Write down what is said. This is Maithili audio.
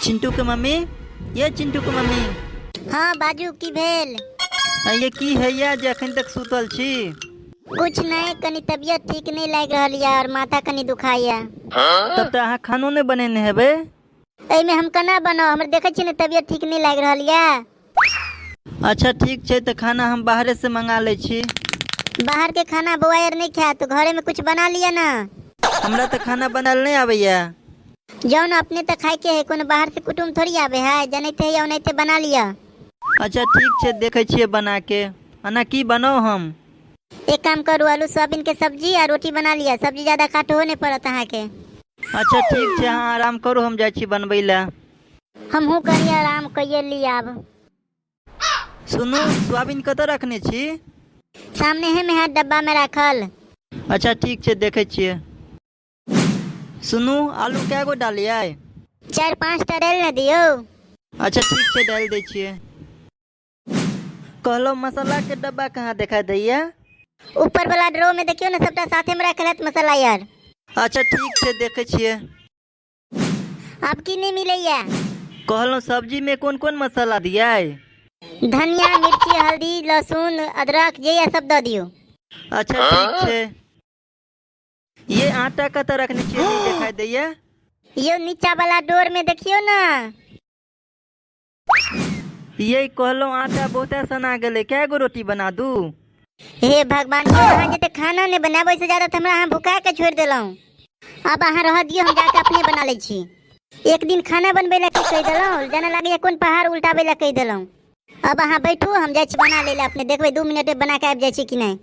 चिंटू के मम्मी, ये चिंटू के मम्मी। हाँ बाजू, की भेल? ये की हैया जे अखन तक सुतल छी? कुछ नहीं, कनी तबियत ठीक नहीं लाग रहल या और माथा कनी दुखाइया। तब तऽ अहाँ खानो नहि बनेने हेबै? एहिमे हम केना बनाउ, हमर देखै छियै ने तबियत ठीक नहीं लाग रहल या। अच्छा ठीक छै, तऽ खाना हम बाहरे से मंगा लै छी। बाहर के खाना बौआ यार नहीं खाए, तो घरे में कुछ बना लिया ना। हमरा तऽ खाना बनायल नहि आबैया। जाओ ना, अपने तऽ खाए के है, कोनो बाहर से कुटुम थोड़ी आबे है, जनैते है ओनाहिते बना लिया। अच्छा ठीक छै, देखै छियै बना के। एना की बनाउ हम? एक काम करू, आलू सोयाबीन के सब्जी आ रोटी बना लिया, सब्जी ज्यादा काटहो नहीं पड़त अहाँ के। अच्छा ठीक छै, अहाँ आराम करू, हम जाइ छी बनबै लए। हमहूँ कनी आराम कइए ली आब। सुनू, सोयाबीन कतऽ रखने छी? सामने है में है डब्बा में राखल। अच्छा ठीक छै, देखै छियै। सुनू, आलू कए गो डालियै? 4-5 टा डालि ने दियौ। अच्छा ठीक छै, डालि दै छियै। कहलहुँ मसाला के डब्बा कहाँ देखाई दैया? ऊपर वाला ड्रो में देखियौ ने, सबटा साथे में राखल हैत मसाला यार। अच्छा ठीक छै, देखै छियै। आब की नहीं मिलैया? कहलहुँ सब्जी में कोन कोन मसाला दियै? धनिया, मिर्ची, हल्दी, लहसुन, अदरक जे या सब दऽ दियौ। अच्छा ठीक छै। ये आटा कतऽ रखने छियै, नहि देखाई दैया? यौ नीचा वाला डोर में देखियौ ना। ये कहलहुँ आटा बहुते सना गेलै, कए गो रोटी बना दू? हे भगवान, यौ अहाँ जते खाना नहि बनाबै से ज्यादा तऽ हमरा अहाँ भुखा के छोड़ि देलहुँ। आब अहाँ रहऽ दियौ, हम जाके अपने बना लै छी। एक दिन खाना बनबै लए की कहि देलहुँ, जेना लागैया कोन पहाड़ उल्टाबै लए कहि देलहुँ। अब अहाँ बैठू, हम जाइ छी बना लै लए अपने, देखबै 2 मिनट में बना के आबि जाइ छी कि नहि।